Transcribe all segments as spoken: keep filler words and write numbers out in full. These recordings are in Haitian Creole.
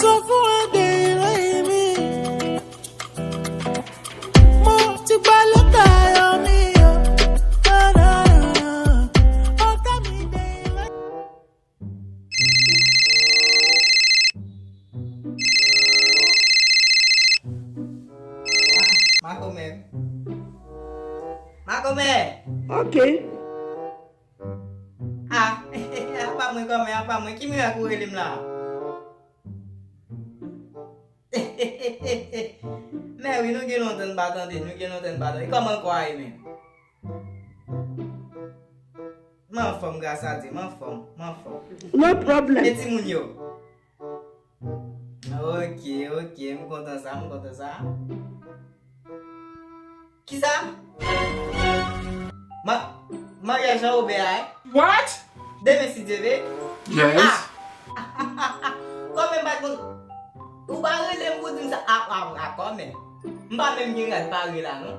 Só fue de Remy. Mo ti palo tayo mío. Na, na, na. Oka mi de Remy. Makomè. Makomè. Ok. Ah, apa mwen kòmè, apa mwen. Ki mirak ou rele m la? Mè wi, nou gen lontan n pa tande, nou gen lontan n pa tande. Kòman kò a ye menm? M anfòm, gras a Dye, m anfòm, m anfòm. No problem. E timoun yo? Ok, ok, m kontan sa, m kontan sa. Kisa? Ma, maryaj an ouvè a, eh? What? Demen, si Dye vle. Yes. Ah! Kòmè m pa t konn. Ou pa rele m pou di m sa. Ah, ah, ah, kòmè. M pa menm gen rad pare la, non.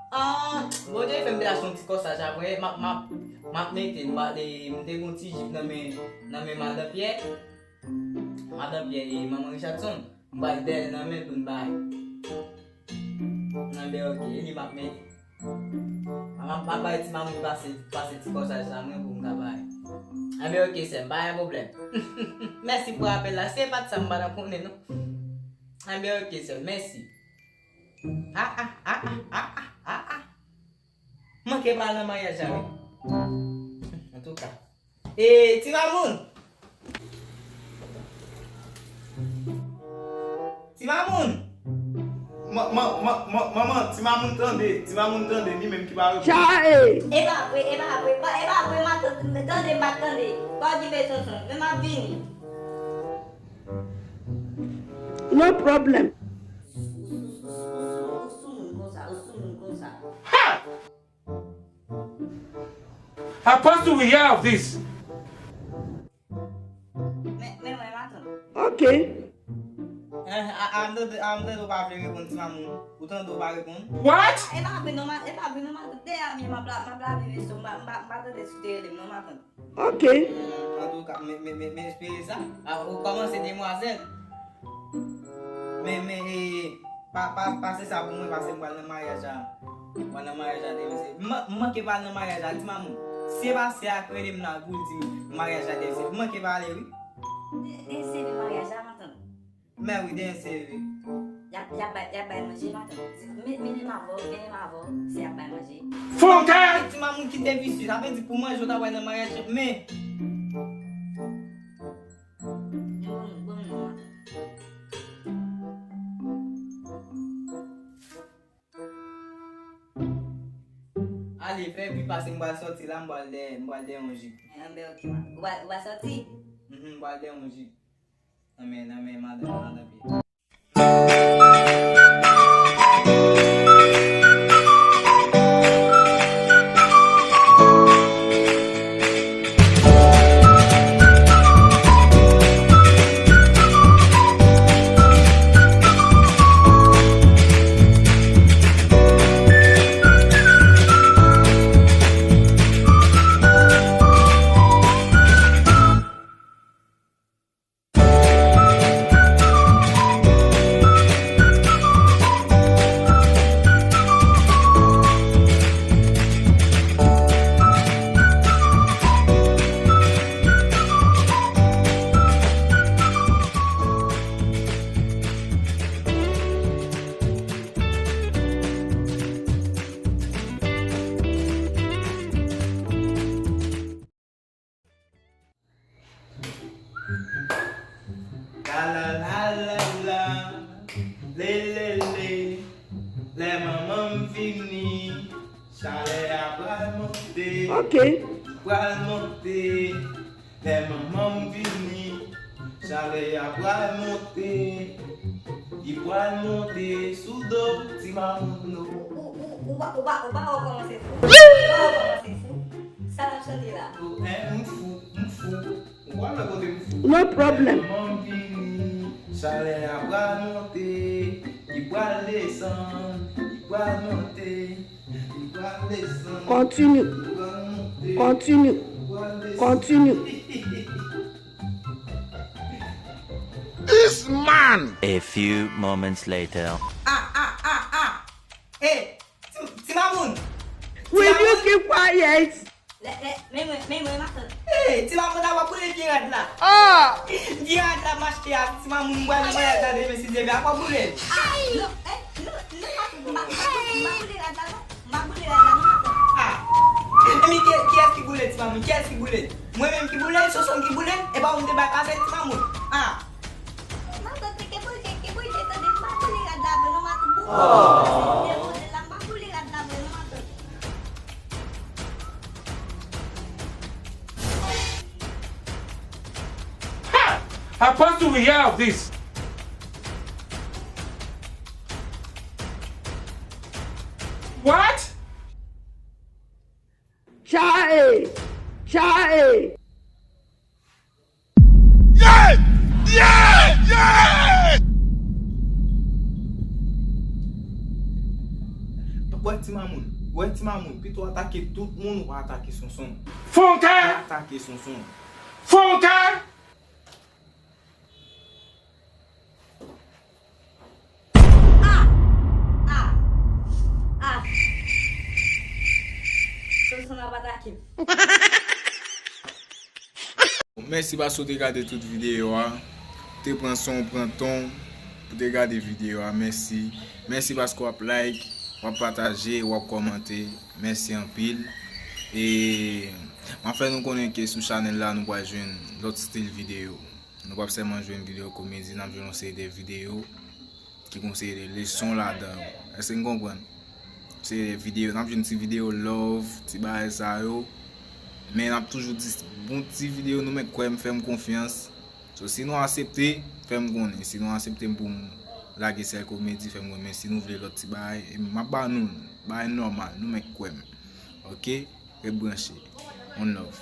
Ah, Bondye fè m te achte yon ti kòsaj apre, m ap, m ap, m ap mete, m pa te, m te gon ti jip nan men, nan men madan Pyè. Madan Pyè e manman Richardson. M pral dèyè l nan men pou n bay. Anben, ok, e li m ap mete. M ap, m ap bay ti mamoun pase, pase ti kòsaj sa mwen pou m ka bay. Anben, ok, sè m, pa gen pwoblèm. Mèsi pou apèl la. Si se pa t sa, m pa t ap konnen, non. Anben, ok, sè m, mèsi. Ah, ah, ah, ah, ah, ah, ah, ah. Manke pa al nan maryaj la, wi. Antouka. E, ti mamoun! Ti mamoun! Ma-, ma-, ma-, ma-, manman, ti mamoun tande, ti mamoun tande, li menm ki pa reponn. Chae! E pa vre, e pa vre, pa, e pa vre, m ap tande, m pa tande. Pa okipe Sonson, men m ap vini. No problem. Ou, ou, ou, ou, ou sou, ou sou moun konsa, ou sou moun konsa. Ha! How fast do we have this? Men, men mwen, matant. Ok. Eh, a, a, m tande, a, m tande ou pa vle reponn ti mamoun. Ou tande ou pa reponn? What? E pa vre non, ma, e pa vre non, matant. Deyami, m ap la, m ap lave veso, m pa, m pa, m pa tande si w te rele m non, matant. Ok. Antouka, men, men, men, men espere sa. A, ou kòmanse demwazèl. Men, men, e, pa, pa, pase sa pou mwen, paske m pral nan maryaj la. M pral nan maryaj la demen, se, m, m manke pa al nan maryaj la, ti mamoun. Se pa sè a k rele m la pou l di m maryaj la demen, se, m manke pa ale, wi. E, e se li maryaj la, matant. Men wi, demen se li. Y ap, y ap bay, y ap bay manje, matant. Men, men li m avè w, men li m avè w, se y ap bay manje. Fòkè! E ti mamoun ki te visye, sa vle di pou manje w ta pral nan maryaj, men. Bon, bon, non, matant. Ale, fè vit paske m pral sòti la, m pral dèyè, m pral dèyè yon jip. Anben, ok, matant. Ou pral, ou pral sòti? Mhm, m pral dèyè yon jip. Nan men, nan men madan, madan Pyè. La la la la la, le le le, lè manman m vini, chalè a pral monte, ok, pral monte. Lè manman m vini, chalè a pral monte, li pral monte sou do ti mamoun. Ou, ou, ou, ou pa, ou pa, ou pa wè kòman se fou? Ou pa wè kòman se fou? Sa l ap chante la? Ou, en, m fou, m fou. Ou pa wè kote m fou? No problem. Lè manman m vini, chalè a pral monte, li pral desann, li pral monte, li pral desann, continue, li pral monte, continue, li pral desann, continue. Man! A few moments later. Ah, ah, ah, ah! Hey, ti, ti mamoun! Will you keep quiet? Lè, lè, men mwen, men mwen, matant. Hey, ti mamoun, a w ap boule vye rad la. Ah! Vye rad la m achte a, ti mamoun, m pral voyaj la demen, si Dye vle, a w ap boule l. Ah, non, eh, non, non, matant, m pa, m pa, m pa boule rad la, non. M pa boule rad la, non, matant. Ah! Epi ki, kiyès ki boule l, ti mamoun? Kiyès ki boule l? Mwen menm ki boule l, Sonson ki boule l? E pa ou m te bay pase l, ti mamoun? Ah! Matant, ke boule, ke boule, tande, m pa boule rad la vre, non, matant. Boukou pase m depoze l la, m pa boule rad la vre, non, matant. Ha! How fast do we have this? What? Chae! Chae! Yeah! Yeah! Yeah! Wè ti mamoun, wè ti mamoun, pito atake tout moun, ou pa atake Sonson. Fonka! Pa atake Sonson. Fonka! Ah! Ah! Ah! Sonson ap atake m. Mèsi paske w te gade tout videyo a. Te pran san w, pran tan w pou te gade videyo a. Mèsi. Mèsi paske w ap like, w ap pataje, w ap kòmante. Mèsi anpil. E m ap fè nou konnen ke sou chanèl la, nou pral jwenn lòt stil videyo. Nou p ap sèlman jwenn videyo komedi, n ap jwenn yon seri de videyo ki gon seri de leson ladan yo. Èske n konprann? Se videyo, n ap jwenn ti videyo love, ti bagay sa yo. Men n ap toujou di bon ti videyo, nou mèt kwè m, fè m konfyans. So, si nou aksepte, fè m konnen. Si nou aksepte m pou m lage sèl komedi, fè m konnen. Men si nou vle lòt ti bagay, e m ap ba nou l. Bagay nòmal, nou mèt kwè m. Oke? Ret branche. One love.